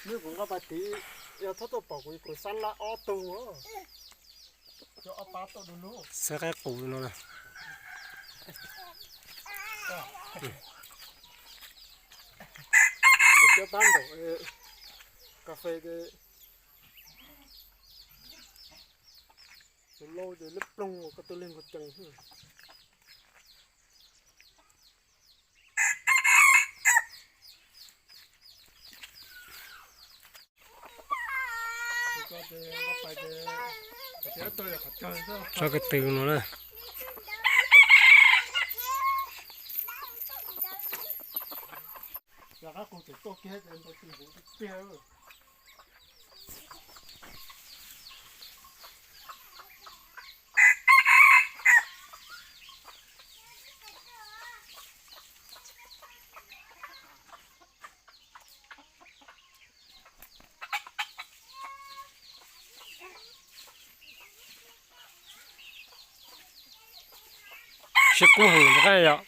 Nws kuv nqa pas tiv, yog txhob tuaj pom kuv, kuv xab lab ob tug. Xab qaib qus no na. Kuv cab pab nraum kas fes ces tus lau ces lub ploog koj tus leeg nkaus cees. Tsob ko tw no na. Sib kub heev rov qab yom.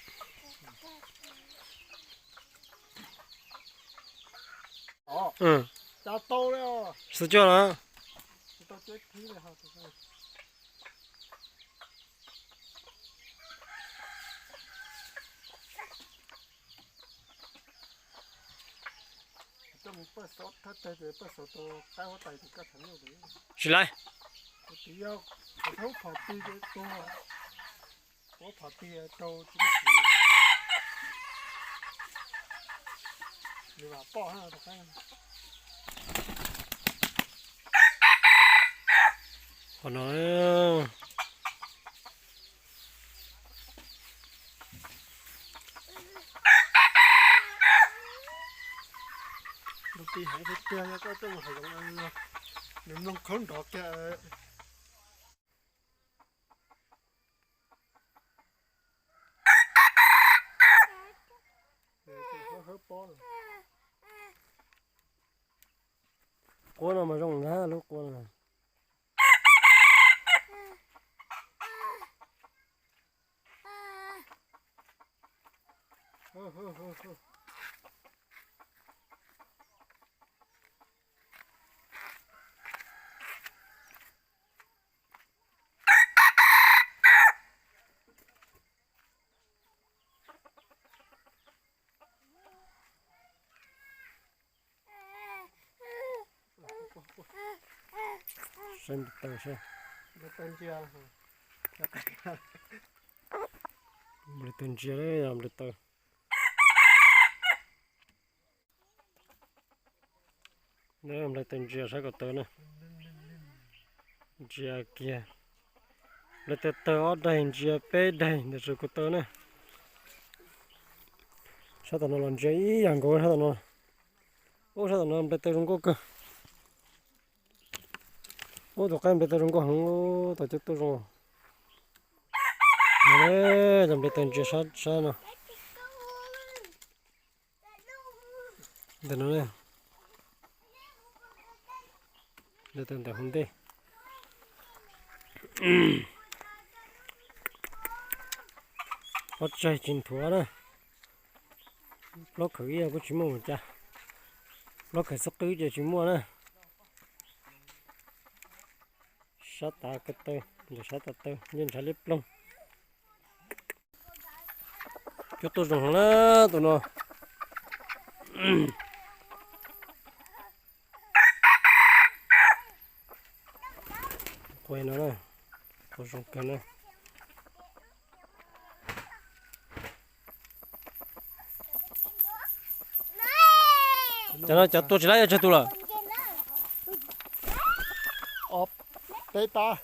Xav coj los. Tsis laiv. Qhov no lub pim heev tiag tiag, yog koj tuaj mus hav zoov no, nws mloog khaub nrov kiag. Quab no mas zoo ntag, lub quab no. Saib nplis taws saib. Nplis taws ntsia, nplis taws. Nplis taws ntsia saib ko taw na. Ntsia kiag. Nplis taws tawg ob daig, ntsia peb daig ntawm ko taw na. Sab tom no los ntsia ib yam nkaus sab tom no. Ub, sab tom no nplis taws zoo nkauj kawg. Ub, tus qaib nplis taws zoo nkauj heev, tom cov tuaj zoo. Cov nplis taws ntsia sab no. Ntawm no, nplis taws ntawm hauv ntej. Pob tsaig tsis nthuav na. Plaub khawv ib kuj tsis muaj mus cas. Plaub khawv xub qwb ces tsis muaj na. Sab tav ko taw, ntawm sab tav taw yeej ntshav liab ploog. Cov tuaj zoo heev na tus no. Qua no na, tuaj zoo kawg na. Cov no cov tuaj tsis laib yog tsawg tus lawm? Peb pab.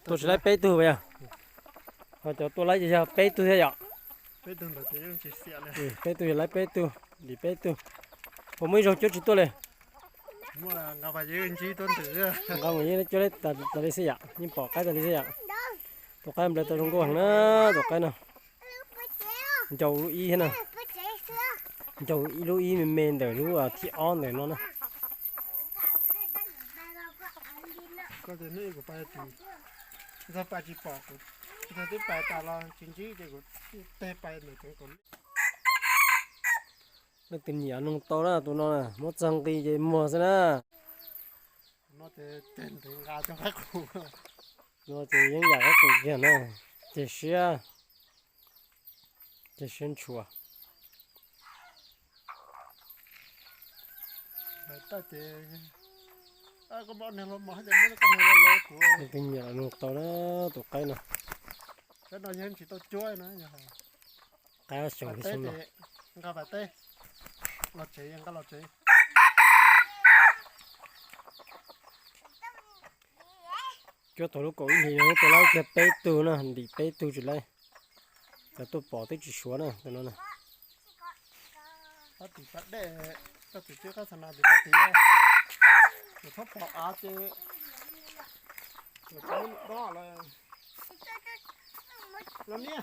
Tuaj tsis laib peb tug yog. Ho cov tuaj laib ces yog peb tug thiab yom? Peb tug yog laib peb tug, dim peb tug. Puas muaj ib zaug cuab tsis tuaj li? Nqa mus yeej cuab laib tas li xwb yom, yeej pom qaib tas li xwb yom. Tus qaib nplawv tau zoo nkauj heev na, tus qaib no. Ncau lub ib thiab na. Ncau lub ib me me ntawm lub thib ob ntawm no na. Tib pais tas los tsis ntsib ces kuv teg pais ntawm tsev kaum. Leej twg nyiam nug tau na, tus no na muab txog nqi ces muag xwb na. No ces nqa cov qaib qus, no ces yeeb yam qaib qus kiag na, ceg siab, ceg siab ntshua. Leej twg nyiam los nug tau na tus qaib no. Qaib ob xyoos li xyoo no. Nqa pas teb los tsev, nqa los tsev. Cuab tau lub kaum ib hlis no tua laib kiag peb tug na, ntim peb tug tsis laib. Cov tuaj pom twb tsis suav na, tus no na. Pab tim pas dej, koj tim tib qab xav nas tim pab tim, thaub pom av ces, thaub dob lawm. Los niam,